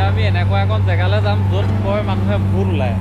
এতিয়া আমি এনেকুৱা এখন জেগালৈ যাম য'ত কয় মানুহে ভূত ওলায়।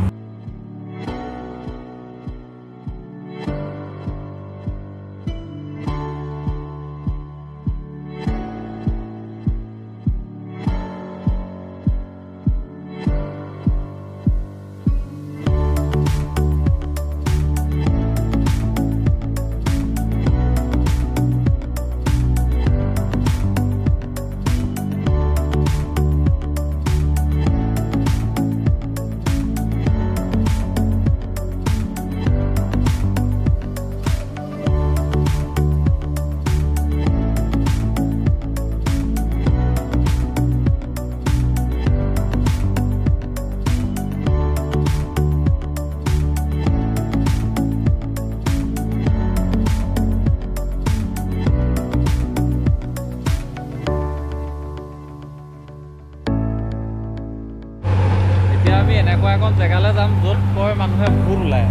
এতিয়া আমি এনেকুৱা এখন জেগালৈ যাম য'ত কয় মানুহে ভূত ওলায়,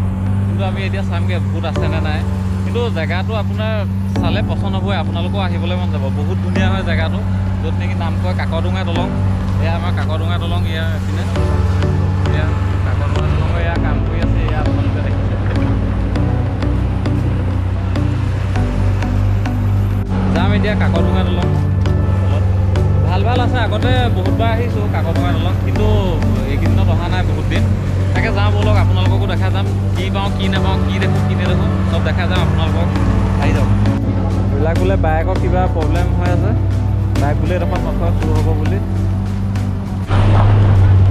কিন্তু আমি এতিয়া চামগৈ ভূত আছেনে নাই। কিন্তু জেগাটো আপোনাৰ চালে পচন্দ হ'বই, আপোনালোকেও আহিবলৈ মন যাব। বহুত ধুনীয়া হয় জেগাটো, য'ত নেকি নাম কয় কাকডোঙা দলং। এয়া আমাৰ কাকডোঙা দলং, এয়া এইপিনে এয়া কাকডোঙা দলঙৰ এয়া কাম কৰি আছে, এয়া আপোনালোকে দেখিছে। যাম এতিয়া কাকডোঙা দলং তলত। ভাল ভাল আছে, আগতে বহুতবাৰ আহিছোঁ কাকডোঙা দলং, কিন্তু এইকেইদিনত অহা নাই বহুত দিন। তাকে যাওঁ ব'লক, আপোনালোককো দেখা যাম, কি পাওঁ কি নাপাওঁ, কি দেখোঁ কি নেদেখোঁ চব দেখা যাম আপোনালোকক। আহি যাওক। এইবিলাক বোলে বাইকৰ কিবা প্ৰব্লেম হৈ আছে, বাইক বোলে এডোখৰত নথয় চুৰ হ'ব বুলি।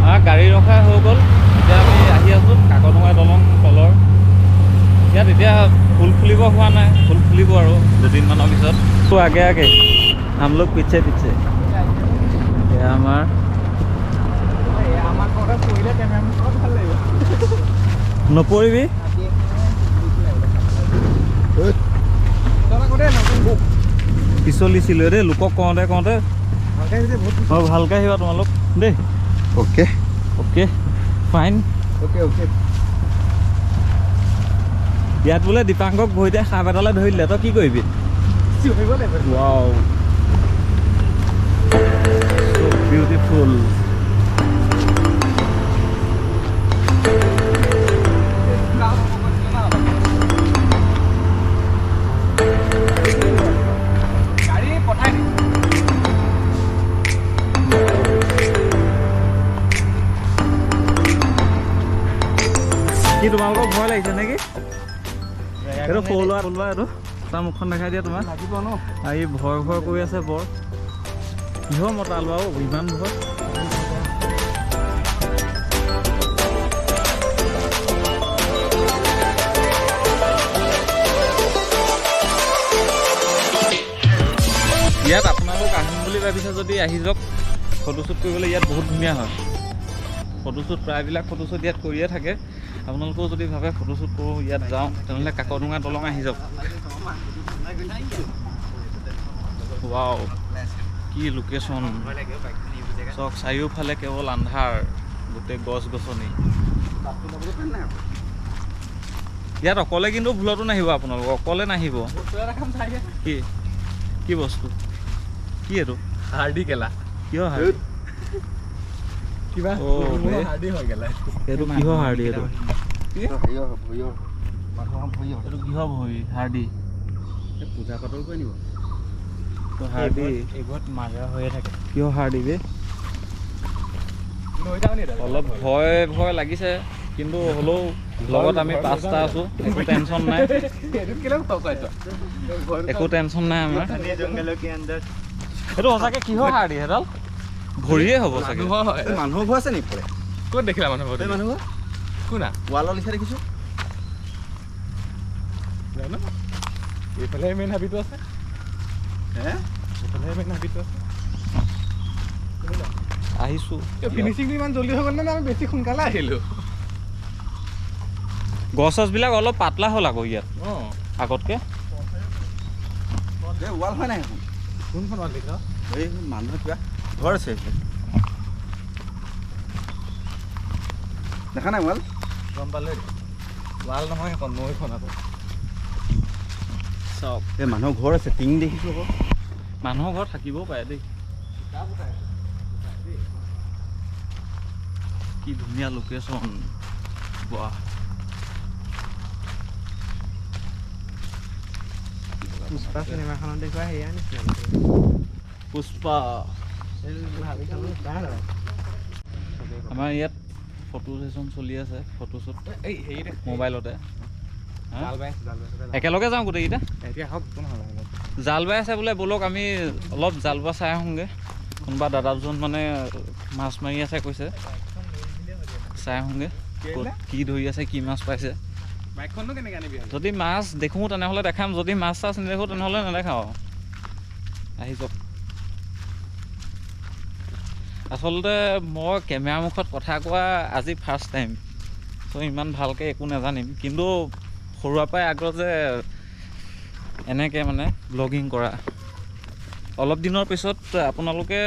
আমাৰ গাড়ী ৰখাই হৈ গ'ল, এতিয়া আমি আহি আছোঁ কাকডোঙা দলং তলৰ। ইয়াত এতিয়া ফুল ফুলিব হোৱা নাই, ফুল ফুলিব আৰু দুদিনমানৰ পিছত। তো আগে আগে हम लोग पीछे पीछे। এয়া আমাৰ আমাৰ ঘৰতে পৰিলে কেমেৰা ভাল লাগিব। নপৰিবি। পিছলিছিলোঁ দেই লোকক কওঁতে কওঁতে। অঁ, ভালকৈ আহিবা তোমালোক দেই। Okay. Okay, fine. Okay okay. ইয়াত বোলে দীপাংকক ভৰিতে সাপ এডালে ধৰি দিলে, তই কি কৰিবি? চিঞৰিব লাগিব। Wow, so beautiful. গাড়ী পঠাই দি। কি তোমালোকৰ ভয় লাগিছে নেকি? এইটো সৰু ল'ৰা, সৰু ল'ৰা এইটো। তাৰ মুখখন দেখাই দিয়া তোমাৰ। লাগিব ন। ই ভয় ভয় কৰি আছে বৰ। কিহৰ মতা লোৱা অ' ইমান ভয়? ইয়াত আপোনালোক আহিম বুলি ভাবিছে যদি আহি যাওক। ফটোশ্বুট কৰিবলৈ ইয়াত বহুত ধুনীয়া হয়। ফটোশ্বুট প্ৰায়বিলাক ফটোশ্বুট ইয়াত কৰিয়ে থাকে। আপোনালোকেও যদি ভাবে ফটোশ্বুট কৰোঁ ইয়াত যাওঁ, তেনেহ'লে কাকডোঙা দলং আহি যাওক। ৱাও, কি লোকেশ্যন চাওক, চাৰিওফালে কেৱল আন্ধাৰ, গোটেই গছ গছনি। ইয়াত অকলে কিন্তু ভুলতো নাহিব আপোনালোক, অকলে নাহিব। কি কি বস্তু কি এইটো? হাৰ্ডি কেলা। কিয় হাৰ্ডি? কিবা অ' বে। হাৰ্ডি হৈ গেলা। এইটো কিহৰ হাৰ্ডি? এইটো এইটো কিহৰ ভৰি হাৰ্ডি? পূজা পাতল কৰি নিব। হাৰ্ডি। এইবোৰত মাজা হৈয়ে থাকে। কিয় হাৰ্ডি বে? লৈ যাওঁ নি দাদা? অলপ ভয় ভয় লাগিছে, কিন্তু হ'লেও লগত আমি পাঁচটা আছো, একো টেনশ্যন নাই। এইটোত কেলে ফচাইছ? একো টেনশ্যন নাই আমাৰ। जंगलों के अंदर। সেইটো সঁচাকে কিহৰ হাৰ্ডি? সেইডাল ভৰিয়ে হ'ব চাগে। মানুহৰ হয়। মানুহৰ ঘৰ আছে নেকি পৰে? ক'ত দেখিলা মানুহ? এই মানুহ ঘৰ। কোনা? ৱালৰ লিখা দেখিছো। জানো, এইফালে মেইন হাবিটো আছে। হে। এইফালে মেইন হাবিটো আছে। আহিছো। ফিনিচিংটো ইমান জল্দি হৈ গ'ল নে আমি বেছি সোনকালে আহিলো? গছ চছবিলাক অলপ পাতলা হ'ল আকৌ ইয়াত অঁ। আগতকে। এই ৱাল হয় নাই সেইখন? কোনখন ৱাল দেখিছ? এই মানুহৰ কিবা ঘৰ আছে এইফালে। দেখা নাই ৱাল? গম পালো, ৱাল নহয় সেইখন, নৈখন আকৌ। চাওক। এই মানুহৰ ঘৰ আছে, টিং দেখিছো আকৌ। মানুহৰ ঘৰ থাকিবও পাৰে দেই। কি ধুনীয়া লোকেশ্যন, বাহ। পুষ্পা চিনেমাখনত দেখুওৱা সেয়া নিচিনা। পুষ্পা। আমাৰ ইয়াত ফটো ছেশ্যন চলি আছে, ফটোশ্বুট মোবাইলতে। একেলগে যাওঁ গোটেইকেইটা। জাল বাই আছে বোলে, ব'লক আমি অলপ জাল বোৱা চাই আহোঁগৈ। কোনোবা দাদা দুজন মানে মাছ মাৰি আছে কৈছে, চাই আহোঁগৈ ক'ত কি ধৰি আছে, কি মাছ পাইছে। যদি মাছ দেখোঁ তেনেহ'লে দেখাম, যদি মাছ চাছ নেদেখোঁ তেনেহ'লে নেদেখাওঁ। আহি যাওক। আচলতে মই কেমেৰাৰ মুখত কথা কোৱা আজি ফাৰ্ষ্ট টাইম, চ' ইমান ভালকৈ একো নাজানিম, কিন্তু সৰুৰে পৰাই আগ্ৰহ যে এনেকৈ মানে ব্লগিং কৰা। অলপ দিনৰ পিছত আপোনালোকে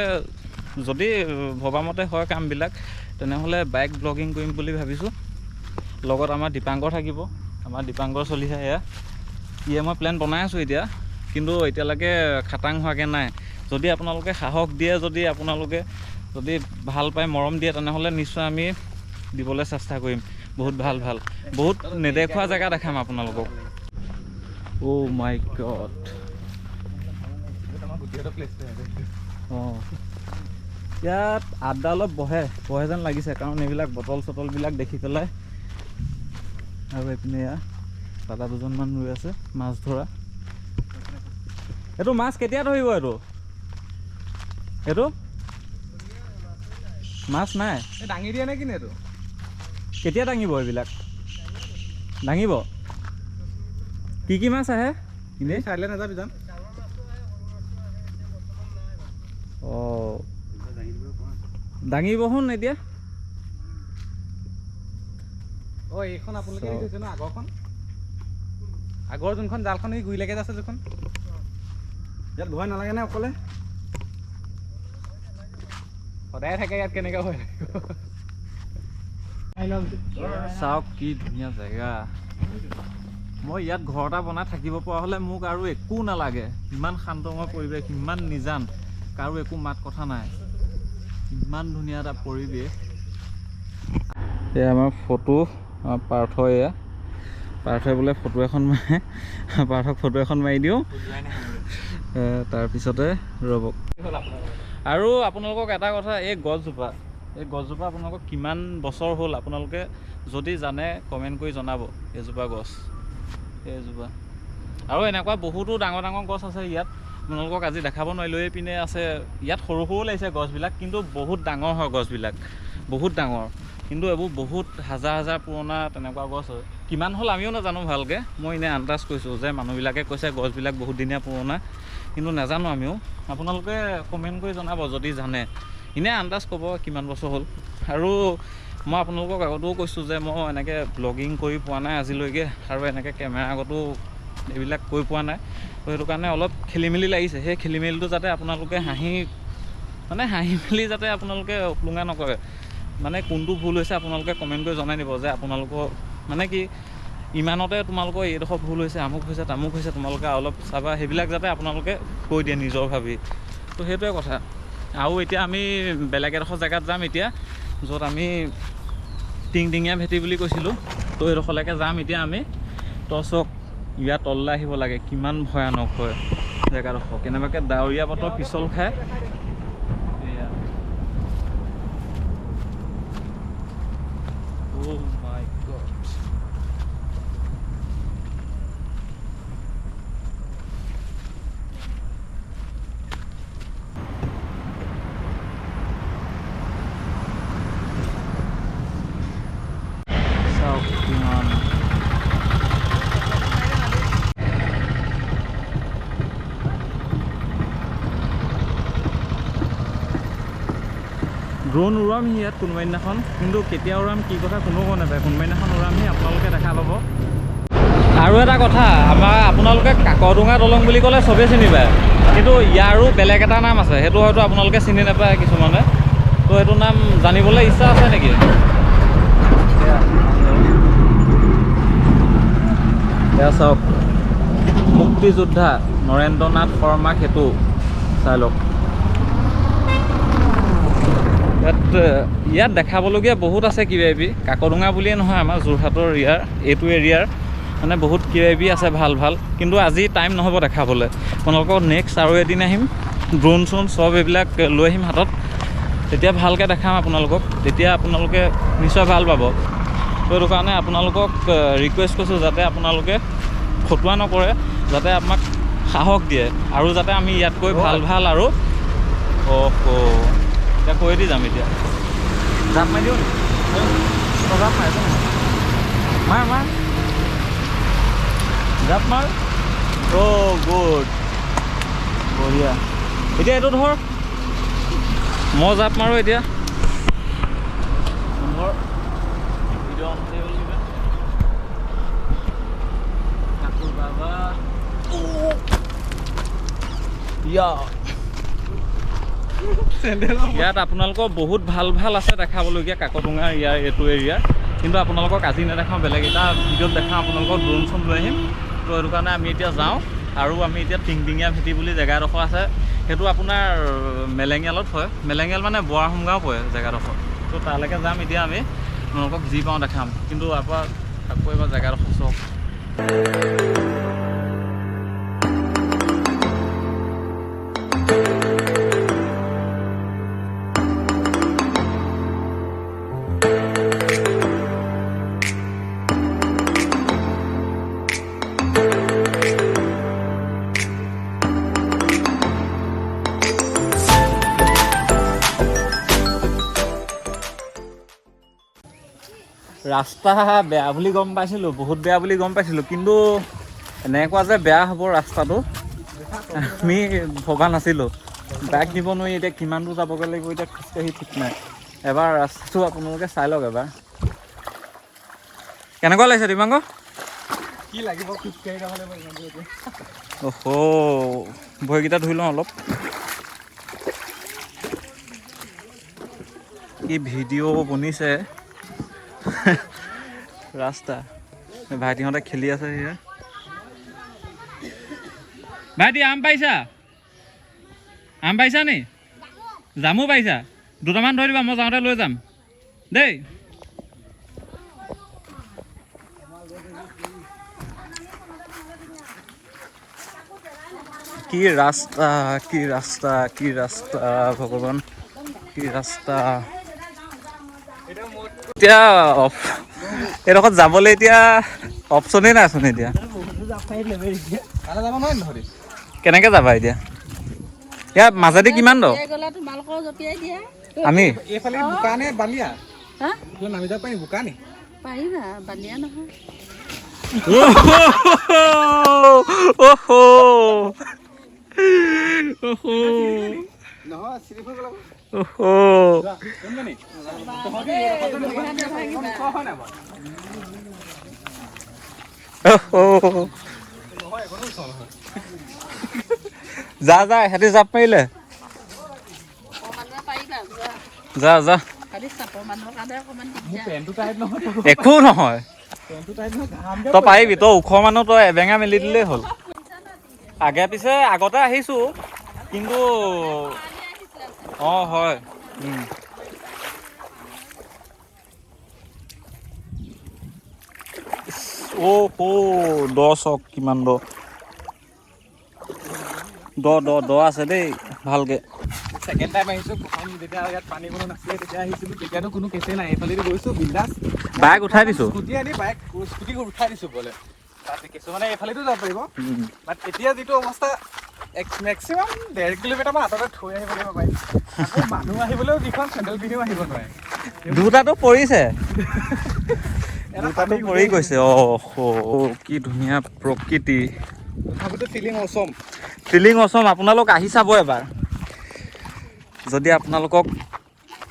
যদি ভবামতে হয় কামবিলাক, তেনেহ'লে বাইক ব্লগিং কৰিম বুলি ভাবিছোঁ। লগত আমাৰ দীপাংকৰ থাকিব, আমাৰ দীপাংকৰ চলিহা। এয়া ইয়ে মই প্লেন বনাই আছোঁ এতিয়া, কিন্তু এতিয়ালৈকে খাটাং হোৱাকৈ নাই। যদি আপোনালোকে সাহস দিয়ে, যদি আপোনালোকে যদি ভাল পায়, মৰম দিয়ে, তেনেহ'লে নিশ্চয় আমি দিবলৈ চেষ্টা কৰিম। বহুত ভাল ভাল বহুত নেদেখুৱা জেগা দেখাম আপোনালোকক। অ' মাই গড। অঁ, ইয়াত আড্ডা অলপ বহে বহে যেন লাগিছে, কাৰণ এইবিলাক বটল চটলবিলাক দেখি পেলাই। আৰু এইপিনে এয়া দাদা দুজনমান ৰৈ আছে মাছ ধৰা। এইটো মাছ কেতিয়া ধৰিব? এইটো এইটো মাছ নাই দাঙি দিয়ে নে কিনে? এইটো কেতিয়া দাঙিব? এইবিলাক দাঙিব। কি কি মাছ আহে এনেই চাইলে নাযাবি যাম। অঁ, দাঙিবহোন এতিয়া। অঁ, এইখন আপোনালোকে দেখিছে ন? আগৰখন, আগৰ যোনখন জালখন এই গুৰিলৈকে আছে যোনখন। ইয়াত ভয় নালাগে নে অকলে? সদায় থাকে ইয়াত, কেনেকৈ ভয় লাগিব? চাওক কি ধুনীয়া জেগা। মই ইয়াত ঘৰ এটা বনাই থাকিব পৰা হ'লে মোক আৰু একো নালাগে। ইমান শান্তময় পৰিৱেশ, ইমান নিজান, কাৰো একো মাত কথা নাই, ইমান ধুনীয়া এটা পৰিৱেশ। এয়া আমাৰ ফটো, আমাৰ পাৰ্থ। এয়া পাৰ্থই বোলে ফটো এখন মাৰে, পাৰ্থক ফটো এখন মাৰি দিওঁ, তাৰপিছতে ৰ'ব। আৰু আপোনালোকক এটা কথা, এই গছজোপা, এই গছজোপা আপোনালোকক কিমান বছৰ হ'ল আপোনালোকে যদি জানে কমেণ্ট কৰি জনাব। এইজোপা গছ, এইজোপা আৰু এনেকুৱা বহুতো ডাঙৰ ডাঙৰ গছ আছে ইয়াত, আপোনালোকক আজি দেখাব নোৱাৰিলোঁ। এইপিনে আছে, ইয়াত সৰু সৰু লাগিছে গছবিলাক, কিন্তু বহুত ডাঙৰ হয় গছবিলাক, বহুত ডাঙৰ। কিন্তু এইবোৰ বহুত হাজাৰ হাজাৰ পুৰণা তেনেকুৱা গছ হয়। কিমান হ'ল আমিও নাজানো ভালকৈ, মই এনেই আন্দাজ কৈছোঁ যে মানুহবিলাকে কৈছে গছবিলাক বহুত দিনীয়া পুৰণা, কিন্তু নাজানো আমিও। আপোনালোকে কমেণ্ট কৰি জনাব যদি জানে, এনেই আন্দাজ ক'ব কিমান বছৰ হ'ল। আৰু মই আপোনালোকক আগতেও কৈছোঁ যে মই এনেকৈ ব্লগিং কৰি পোৱা নাই আজিলৈকে, আৰু এনেকৈ কেমেৰা আগতো এইবিলাক কৰি পোৱা নাই, তো সেইটো কাৰণে অলপ খেলি মেলি লাগিছে। সেই খেলি মেলিটো যাতে আপোনালোকে হাঁহি মানে হাঁহি মেলি যাতে আপোনালোকে উপলুঙা নকৰে, মানে কোনটো ভুল হৈছে আপোনালোকে কমেণ্ট কৰি জনাই দিব যে আপোনালোকৰ মানে কি ইমানতে তোমালোকৰ এইডোখৰ ভুল হৈছে, আমুক হৈছে তামুক হৈছে, তোমালোকে অলপ চাবা, সেইবিলাক যাতে আপোনালোকে কৈ দিয়ে নিজৰ ভাবি। তো সেইটোৱে কথা। আৰু এতিয়া আমি বেলেগ এডোখৰ জেগাত যাম এতিয়া, য'ত আমি টিংটিঙীয়া ভেটি বুলি কৈছিলোঁ, তো এইডোখৰলৈকে যাম এতিয়া আমি। তো চাওক ইয়াৰ তললৈ আহিব লাগে, কিমান ভয়ানক হয় জেগাডোখৰ, কেনেবাকৈ ডাৱৰীয়া বতৰ পিছল খায়। এয়া Oh my God. চাওক কিমান ড্ৰোন উৰামহি ইয়াত কোনোবা দিনাখন, কিন্তু কেতিয়া উৰাম কি কথা কোনো গম নাপায়। কোনোবা দিনাখন উৰামহি, আপোনালোকে দেখা পাব। আৰু এটা কথা, আমাৰ আপোনালোকে কাকডোঙা দলং বুলি ক'লে চবেই চিনি পায়, কিন্তু ইয়াৰো বেলেগ এটা নাম আছে, সেইটো হয়তো আপোনালোকে চিনি নাপায় কিছুমানে। তো সেইটো নাম জানিবলৈ ইচ্ছা আছে নেকি? এয়া চাওক, মুক্তিযোদ্ধা নৰেন্দ্ৰনাথ শৰ্মা সেতু, চাই লওক। ইয়াত ইয়াত দেখাবলগীয়া বহুত আছে কিবা কিবি। কাকডোঙা বুলিয়ে নহয়, আমাৰ যোৰহাটৰ ইয়াৰ এইটো এৰিয়াৰ মানে বহুত কিবা কিবি আছে ভাল ভাল, কিন্তু আজি টাইম নহ'ব দেখাবলৈ। আপোনালোকক নেক্সট আৰু এদিন আহিম, ড্ৰোন চোন চব এইবিলাক লৈ আহিম হাতত, তেতিয়া ভালকৈ দেখাম আপোনালোকক, তেতিয়া আপোনালোকে নিশ্চয় ভাল পাব। সেইটো কাৰণে আপোনালোকক ৰিকুৱেষ্ট কৰিছোঁ যাতে আপোনালোকে ফটোৱা নকৰে, যাতে আমাক সাহস দিয়ে আৰু যাতে আমি ইয়াতকৈ ভাল ভাল আৰু অহ এতিয়া কৈ দি যাম। এতিয়া জাপ মাৰি দিওঁ নেকি? জাপ মাৰ, মাৰ মাৰ, জাপ মাৰ। অ' গুড, বঢ়িয়া। এতিয়া এইটো ধৰ, মই জাপ মাৰোঁ এতিয়া। ইয়াত আপোনালোকৰ বহুত ভাল ভাল আছে দেখাবলগীয়া কাকডোঙাৰ ইয়াৰ এইটো এৰিয়াৰ, কিন্তু আপোনালোকক আজি নেদেখাওঁ, বেলেগ এটা ভিডিঅ'ত দেখাওঁ। আপোনালোকক ড্ৰোন চোন লৈ আহিম। তো সেইটো কাৰণে আমি এতিয়া যাওঁ। আৰু আমি এতিয়া টিংটিঙীয়া ভেটি বুলি জেগা এডোখৰ আছে, সেইটো আপোনাৰ মেলেঙিয়ালত হয়। মেলেঙিয়াল মানে বৰাহোমগাঁও পৰে জেগাডোখৰ। তো তালৈকে যাম এতিয়া আমি, আপোনালোকক যি পাওঁ দেখাম। কিন্তু আপোনাৰ আকৌ এবাৰ জেগাডোখৰ চাওক। ৰাস্তা বেয়া বুলি গম পাইছিলোঁ, বহুত বেয়া বুলি গম পাইছিলোঁ, কিন্তু এনেকুৱা যে বেয়া হ'ব ৰাস্তাটো আমি ভবা নাছিলোঁ। বাইক নিব নোৱাৰি, এতিয়া কিমান দূৰ যাবগৈ লাগিব এতিয়া খোজকাঢ়ি ঠিক নাই। এবাৰ ৰাস্তাটো আপোনালোকে চাই লওক এবাৰ। কেনেকুৱা লাগিছে দিবাংগ? কি লাগিব খোজকাঢ়ি যাব লাগিব ইমান দূৰ এতিয়া। অহ, ভৰিকেইটা ধুই লওঁ অলপ। কি ভিডিঅ' বনিছে ৰাস্তা। ভাইটিহঁতে খেলি আছে সেয়া। ভাইটি আম পাইছা? আম পাইছা নি? জামু পাইছা? দুটামান থৈ দিবা, মই যাওঁতে লৈ যাম দেই। কি ৰাস্তা, কি ৰাস্তা, কি ৰাস্তা, ভগৱান কি ৰাস্তা। এতিয়া এইডোখৰত যাবলৈ এতিয়া অপশ্যনেই নাইচোন। এতিয়া কেনেকে যাবা এতিয়া? ইয়াৰ মাজেদি কিমান দ? আমি যা যা, সিহঁতি জাপ মাৰিলে। যা যা, একো নহয়, তই পাৰিবি, তই ওখ মানুহ, তই এবেঙা মেলি দিলেই হ'ল। আগে পিছে আগতে আহিছো কিন্তু। অঁ হয়। অ' দ চক কিমান দ দ দ দ আছে দেই ভালকে। ছেকেণ্ড টাইম আহিছোঁ, প্ৰথম যেতিয়া ইয়াত পানী কোনো নাছিলে তেতিয়া আহিছিলোঁ, তেতিয়াতো কোনো কেছেই নাই। এইফালেদি গৈছোঁ বিন্দাছ, বাইক উঠাই দিছোঁ, স্কুটি আনি বাইক স্কুটি উঠাই দিছোঁ বোলে। তাত কিছুমানে এইফালেদিও যাব পাৰিব, বাট এতিয়া যিটো অৱস্থা মেক্সিমাম 1.5 কিলোমিটাৰমান আঁতৰতে থৈ আহিব লাগিব বাইক। আকৌ মানুহ আহিবলৈও যিখন চেণ্ডেল পিন্ধিও আহিব নোৱাৰে। দুটাটো পৰিছে, দুটাটো পৰি গৈছে। অ' কি ধুনীয়া প্ৰকৃতি, তথাপিতো ফিলিং অচম, ফিলিং অচম। আপোনালোক আহি চাব এবাৰ যদি আপোনালোকক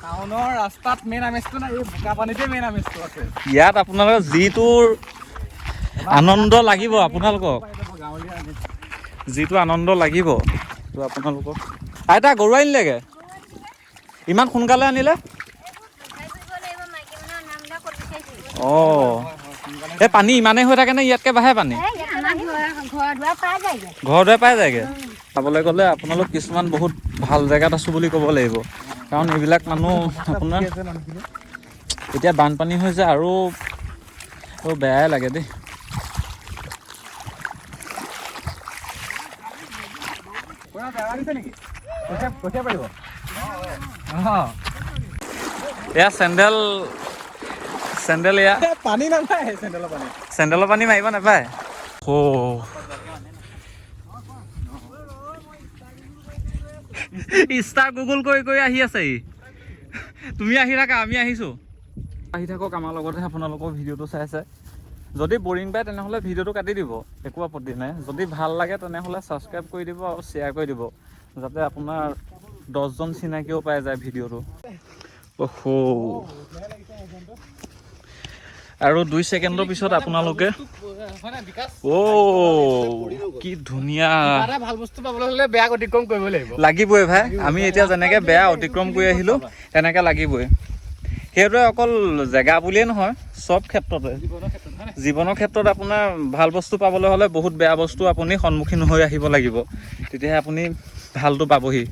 টাউনৰ ৰাস্তাত মেইন আমেজটো নাই, এই বোকা পানীতে মেইন আমেজটো আছে। ইয়াত আপোনালোকৰ যিটোৰ আনন্দ লাগিব, আপোনালোকক যিটো আনন্দ লাগিব সেইটো আপোনালোকক। আইতা গৰু আনিলেগে ইমান সোনকালে আনিলে? অঁ, এই পানী ইমানেই হৈ থাকেনে ইয়াতকৈ বাঢ়ে পানী? ঘৰ দুৱাৰ পাই যায়গৈ। চাবলৈ গ'লে আপোনালোক কিছুমান বহুত ভাল জেগাত আছোঁ বুলি ক'ব লাগিব, কাৰণ কাৰণ এইবিলাক মানুহ আপোনাৰ আছে মানুহখিনি। এতিয়া বানপানী হৈছে আৰু আৰু বেয়াই লাগে দেই। পুৰা বেয়া লাগিছে নেকি? কঠীয়া কঠীয়া পাৰিব। অঁ। এয়া চেণ্ডেল, চেণ্ডেল এয়া। পানী নাপায়, চেণ্ডেলৰ পানী। চেণ্ডেলৰ পানী মাৰিব নাপায়। অ' ষ্টাৰ গুগল কৰি কৰি আহি আছে ই। তুমি আহি থাকা, আমি আহিছোঁ। আহি থাকক আমাৰ লগতে, আপোনালোকৰ ভিডিঅ'টো চাই আছে। যদি বৰিং পায় তেনেহ'লে ভিডিঅ'টো কাটি দিব, একো আপত্তি নাই। যদি ভাল লাগে তেনেহ'লে ছাবস্ক্ৰাইব কৰি দিব আৰু শ্বেয়াৰ কৰি দিব, যাতে আপোনাৰ 10জন চিনাকিও পাই যায় ভিডিঅ'টো। অহ, আৰু 2 ছেকেণ্ডৰ পিছত আপোনালোকে অ' কি ধুনীয়া। এটা ভাল বস্তু পাবলৈ হ'লে বেয়া অতিক্ৰম কৰিব লাগিব। লাগিবই ভাই, আমি এতিয়া যেনেকৈ বেয়া অতিক্ৰম কৰি আহিলোঁ তেনেকৈ লাগিবই। সেইটোৱে অকল জেগা বুলিয়ে নহয়, চব ক্ষেত্ৰতে, জীৱনৰ ক্ষেত্ৰত আপোনাৰ ভাল বস্তু পাবলৈ হ'লে বহুত বেয়া বস্তু আপুনি সন্মুখীন হৈ আহিব লাগিব, তেতিয়াহে আপুনি ভালটো পাবহি।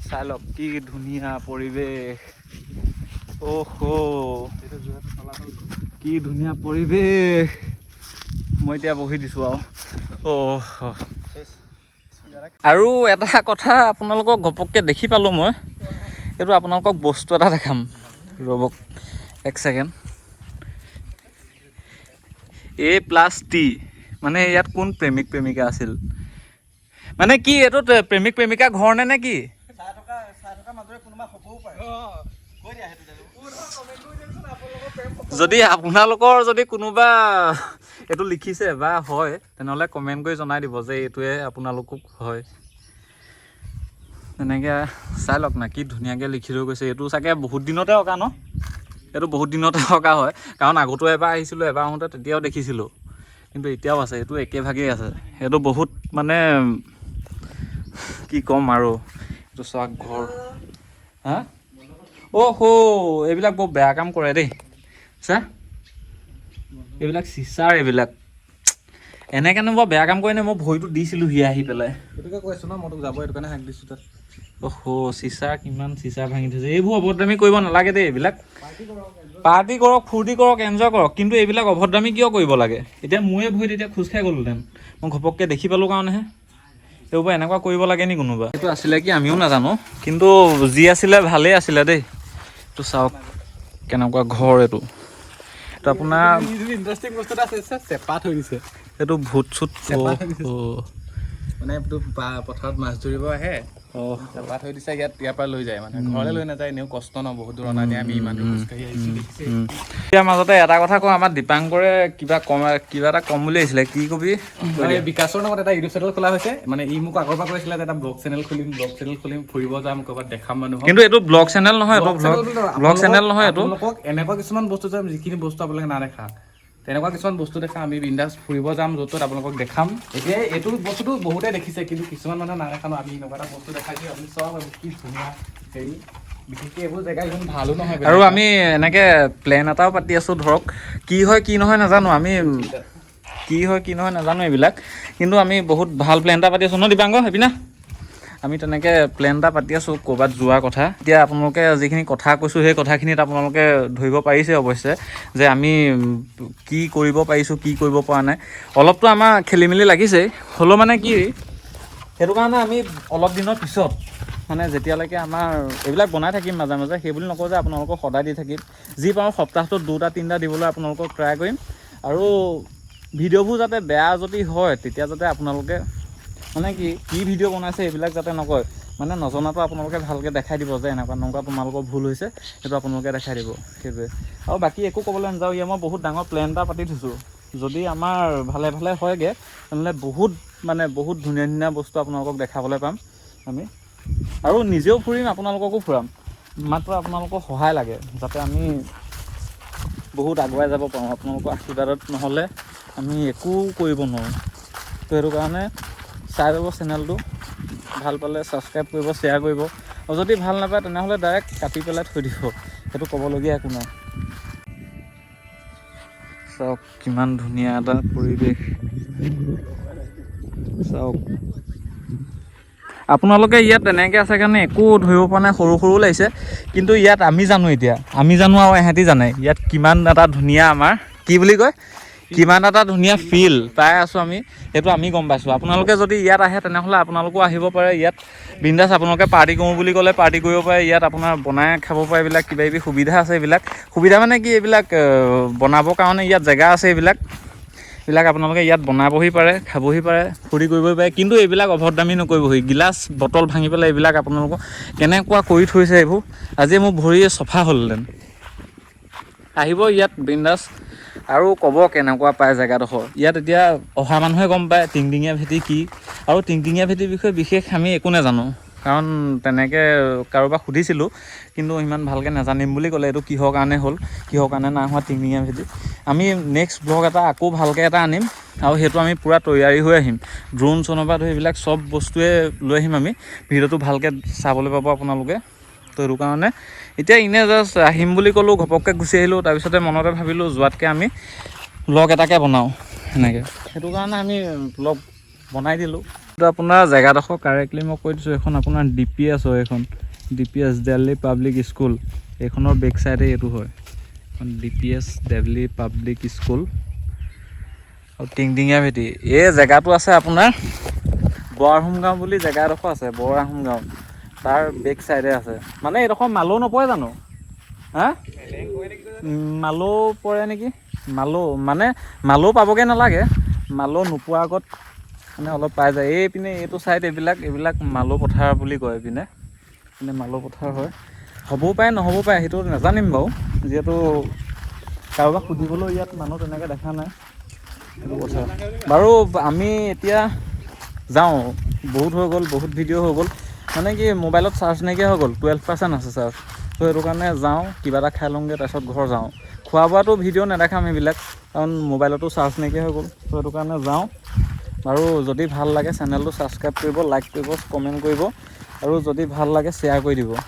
চাই লওক কি ধুনীয়া পৰিৱেশ। অহ, কি ধুনীয়া পৰিৱেশ। মই এতিয়া বহি দিছোঁ আৰু। অহ, আৰু এটা কথা আপোনালোকক ঘপককৈ দেখি পালোঁ মই, এইটো আপোনালোকক বস্তু এটা দেখাম, ৰ'ব এক ছেকেণ্ড। এ প্লাছ টি, মানে ইয়াত কোন প্ৰেমিক প্ৰেমিকা আছিল, মানে কি এইটো প্ৰেমিক প্ৰেমিকা ঘৰ নে নে কি? চাই থকা চাই থকা মাজৰে কোনোবা হ'বও পাৰে। কৈ দিয়া সেইটো। যদি আপোনালোকৰ যদি কোনোবা এইটো লিখিছে বা হয়, তেনেহ'লে কমেণ্ট কৰি জনাই দিব যে এইটোৱে আপোনালোকক হয়। তেনেকৈ চাই লওক না কি ধুনীয়াকৈ লিখি থৈ গৈছে। এইটো চাগে বহুত দিনতে অঁকা ন? এইটো বহুত দিনতে অঁকা হয়, কাৰণ আগতো এবাৰ আহিছিলোঁ, এবাৰ আহোঁতে তেতিয়াও দেখিছিলোঁ, কিন্তু এতিয়াও আছে, এইটো একেভাগেই আছে। সেইটো বহুত মানে কি ক'ম আৰু। এইটো চাওক ঘৰ। হা, অ' হো, এইবিলাক বৰ বেয়া কাম কৰে দেই। চা, এইবিলাক চিচাৰ, এইবিলাক এনেকেনো বৰ বেয়া কাম কৰে নে? মই ভৰিটো দিছিলোঁ সি আহি পেলাই। সেইটোকে কৈছোঁ ন মই তোক, যাব সেইটো কাৰণে হাক দিছোঁ তাত। অহ, চিচাৰ কিমান চিচাৰ ভাঙি থৈছে। এইবোৰ অভদ্ৰামী কৰিব নালাগে দেই। এইবিলাক পাৰ্টি কৰক, ফূৰ্তি কৰক, এনজয় কৰক, কিন্তু এইবিলাক অভদ্ৰামী কিয় কৰিব লাগে? এতিয়া মোৰে ভৰিত এতিয়া খোজ খাই গ'লোহেঁতেন, মই ঘপককৈ দেখি পালোঁ কাৰণেহে। এইবোৰ এনেকুৱা কৰিব লাগে নি কোনোবা? এইটো আছিলে কি আমিও নাজানো, কিন্তু যি আছিলে ভালেই আছিলে দেই। এইটো চাওক কেনেকুৱা ঘৰ এইটো। এইটো আপোনাৰ ইণ্টাৰেষ্টিং বস্তু এটা আছে, চেপা থৈ দিছে। এইটো ভূত চুত। চেপা থৈ দিছে। মানে এইটো পথাৰত মাছ ধৰিব আহে, চেপা থৈ দিছে ইয়াত, ইয়াৰ পৰা লৈ যায়, মানে ঘৰলৈ লৈ নাযায়। এনেও কষ্ট ন, বহুত দূৰ অনা নিয়া, আমি ইমান দূৰ খোজকাঢ়ি আহিছোঁ, দেখিছে। ইয়াৰ মাজতে এটা কথা কওঁ, আমাৰ দীপাংকৰে কিবা কম, কিবা এটা কম বুলি আহিছিলে, কি কবি? মানে বিকাশৰ নামত এটা ইউটিউব চেনেল খোলা হৈছে। মানে ই মোক আগৰ পৰা কৈছিলে যে এটা ব্লগ চেনেল খুলিম, ব্লগ চেনেল খুলিম, ফুৰিব যাম ক'ৰবাত, দেখাম মানুহক। কিন্তু এইটো ব্লগ চেনেল নহয়, এইটো ব্লগ চেনেল বুলি নহয়, ব্লগ চেনেল নহয় এইটো। আপোনালোকক এনেকুৱা কিছুমান বস্তু যাম, যিখিনি বস্তু আপোনালোকে নাদেখা, তেনেকুৱা কিছুমান বস্তু দেখা। আমি বিন্দাছ ফুৰিব যাম য'ত ত'ত, আপোনালোকক দেখাম। এতিয়া এইটো বস্তুটো বহুতে দেখিছে, কিন্তু কিছুমান মানুহে নাদেখা ন। আমি এনেকুৱা এটা বস্তু দেখাইছোঁ, আপুনি চাওক এইবোৰ কি ধুনীয়া হেৰি। বিশেষকৈ এইবোৰ জেগা ইমান ভালো নহয়। আৰু আমি এনেকে প্লেন এটাও পাতি আছোঁ, ধৰক কি হয় কি নহয় নাজানো, আমি কি হয় কি নহয় নাজানো এইবিলাক, কিন্তু আমি বহুত ভাল প্লেন এটা পাতি আছোঁ ন দীপাংক? সেইপিনে আমি তেনেকৈ প্লেন এটা পাতি আছোঁ ক'ৰবাত যোৱাৰ কথা। এতিয়া আপোনালোকে যিখিনি কথা কৈছোঁ, সেই কথাখিনিত আপোনালোকে ধৰিব পাৰিছে অৱশ্যে যে আমি কি কৰিব পাৰিছোঁ, কি কৰিব পৰা নাই। অলপতো আমাৰ খেলি মেলি লাগিছেই, হ'লেও মানে কি, সেইটো কাৰণে আমি অলপ দিনৰ পিছত, মানে যেতিয়ালৈকে আমাৰ এইবিলাক বনাই থাকিম মাজে মাজে, সেই বুলি নকওঁ যে আপোনালোকক সদায় দি থাকিম, যি পাৰোঁ সপ্তাহটোত 2টা 3টা দিবলৈ আপোনালোকক ট্ৰাই কৰিম। আৰু ভিডিঅ'বোৰ যাতে বেয়া যদি হয়, তেতিয়া যাতে আপোনালোকে মানে কি কি ভিডিঅ' বনাইছে এইবিলাক যাতে নকয়, মানে নজনাটো আপোনালোকে ভালকৈ দেখাই দিব যে এনেকুৱা এনেকুৱা তোমালোকৰ ভুল হৈছে, সেইটো আপোনালোকে দেখাই দিব। সেইটোৱে আৰু বাকী একো ক'বলৈ নাযাওঁ। ইয়াৰ মই বহুত ডাঙৰ প্লেন এটা পাতি থৈছোঁ, যদি আমাৰ ভালে ভালে হয়গৈ তেনেহ'লে বহুত মানে বহুত ধুনীয়া ধুনীয়া বস্তু আপোনালোকক দেখাবলৈ পাম আমি, আৰু নিজেও ফুৰিম, আপোনালোককো ফুৰাম। মাত্ৰ আপোনালোকৰ সহায় লাগে যাতে আমি বহুত আগুৱাই যাব পাৰোঁ। আপোনালোকৰ আশীৰ্বাদত নহ'লে আমি একো কৰিব নোৱাৰোঁ। তো সেইটো কাৰণে চাই যাব চেনেলটো, ভাল পালে ছাবস্ক্ৰাইব কৰিব, শ্বেয়াৰ কৰিব, আৰু যদি ভাল নাপায় তেনেহ'লে ডাইৰেক্ট কাটি পেলাই থৈ দিব, সেইটো ক'বলগীয়া একো নাই। চাওক কিমান ধুনীয়া এটা পৰিৱেশ চাওক। আপোনালোকে ইয়াত তেনেকৈ আছে কাৰণে একো ধৰিব পৰা নাই, সৰু সৰু লাগিছে। কিন্তু ইয়াত আমি জানো, এতিয়া আমি জানো আৰু এহেঁতি জানে ইয়াত কিমান এটা ধুনীয়া আমাৰ কি বুলি কয়, কিমান এটা ধুনীয়া ফিল পাই আছোঁ আমি, সেইটো আমি গম পাইছোঁ। আপোনালোকে যদি ইয়াত আহে তেনেহ'লে আপোনালোকো আহিব পাৰে ইয়াত বিন্দাছ। আপোনালোকে পাৰ্টি কৰোঁ বুলি ক'লে পাৰ্টি কৰিব পাৰে ইয়াত, আপোনাৰ বনাই খাব পাৰে। এইবিলাক কিবা কিবি সুবিধা আছে। এইবিলাক সুবিধা মানে কি, এইবিলাক বনাবৰ কাৰণে ইয়াত জেগা আছে। এইবিলাক আপোনালোকে ইয়াত বনাবহি পাৰে, খাবহি পাৰে, ফূৰ্তি কৰিবহি পাৰে। কিন্তু এইবিলাক অভদ্ৰামি নকৰিবহি, গিলাচ বটল ভাঙি পেলাই এইবিলাক আপোনালোকক কেনেকুৱা কৰি থৈছে এইবোৰ। আজি মোৰ ভৰি চফা হ'লহেঁতেন। আহিব ইয়াত বিন্দাছ আৰু ক'ব কেনেকুৱা পায় জেগাডোখৰ। ইয়াত এতিয়া অহা মানুহে গম পায় টিংটিঙীয়া ভেটি কি। আৰু টিংটিঙীয়া ভেটিৰ বিষয়ে বিশেষ আমি একো নাজানো, কাৰণ তেনেকৈ কাৰোবাক সুধিছিলোঁ, কিন্তু ইমান ভালকৈ নাজানিম বুলি ক'লে, এইটো কিহৰ কাৰণে হ'ল, কিহৰ কাৰণে নাই হোৱা টিংটিঙীয়া ভেটি। আমি নেক্সট ব্লগ এটা আকৌ ভালকৈ এটা আনিম আৰু সেইটো আমি পূৰা তৈয়াৰী হৈ আহিম। ড্ৰোন চোনৰ পৰা ধৰি এইবিলাক চব বস্তুৱে লৈ আহিম আমি। ভিডিঅ'টো ভালকৈ চাবলৈ পাব আপোনালোকে। তো সেইটো কাৰণে এতিয়া এনেই জাষ্ট আহিম বুলি ক'লোঁ, ঘপককৈ গুচি আহিলোঁ। তাৰপিছতে মনতে ভাবিলোঁ যোৱাতকৈ আমি ব্লগ এটাকে বনাওঁ সেনেকৈ, সেইটো কাৰণে আমি ব্লগ বনাই দিলোঁ। এইটো আপোনাৰ জেগাডোখৰ কাৰেক্টলি মই কৈ দিছোঁ, এইখন আপোনাৰ ডিপিএছ হয়। এইখন ডিপিএছ, দিল্লী পাব্লিক স্কুল। এইখনৰ বেক চাইডে এইটো হয়, এইখন ডিপিএছ দিল্লী পাব্লিক স্কুল। আৰু টিংটিঙীয়া ভেটি এই জেগাটো আছে আপোনাৰ বৰ আহোম গাঁও বুলি জেগা এডোখৰ আছে, বৰ আহোম গাঁও, তাৰ বেক চাইডে আছে। মানে এইডোখৰ মালৌ নপৰে জানো? হা, মালৌ পৰে নেকি? মালৌ মানে মালৌ পাবগৈ নালাগে, মালৌ নোপোৱাৰ আগত মানে অলপ পাই যায়। এইপিনে এইটো চাইড এইবিলাক মালৌ পথাৰ বুলি কয়। এইপিনে মানে মালৌ পথাৰ হয়, হ'বও পাৰে নহ'বও পাৰে, সেইটো নাজানিম বাৰু, যিহেতু কাৰোবাক সুধিবলৈও ইয়াত মানুহ তেনেকৈ দেখা নাই, সেইটো কথা। বাৰু আমি এতিয়া যাওঁ, বহুত হৈ গ'ল, বহুত ভিডিঅ' হৈ গ'ল। মানে কি মোবাইলত চাৰ্জ নাইকিয়া হৈ গ'ল, 12% আছে চাৰ্জ। ত' সেইটো কাৰণে যাওঁ, কিবা এটা খাই লওঁগৈ, তাৰপিছত ঘৰ যাওঁ। খোৱা বোৱাটো ভিডিঅ' নেদেখাম সেইবিলাক, কাৰণ মোবাইলতো চাৰ্জ নাইকিয়া হৈ গ'ল। ত' সেইটো কাৰণে যাওঁ। বাৰু যদি ভাল লাগে চেনেলটো ছাবস্ক্ৰাইব কৰিব, লাইক কৰিব, কমেণ্ট কৰিব আৰু যদি ভাল লাগে শ্বেয়াৰ কৰি দিব।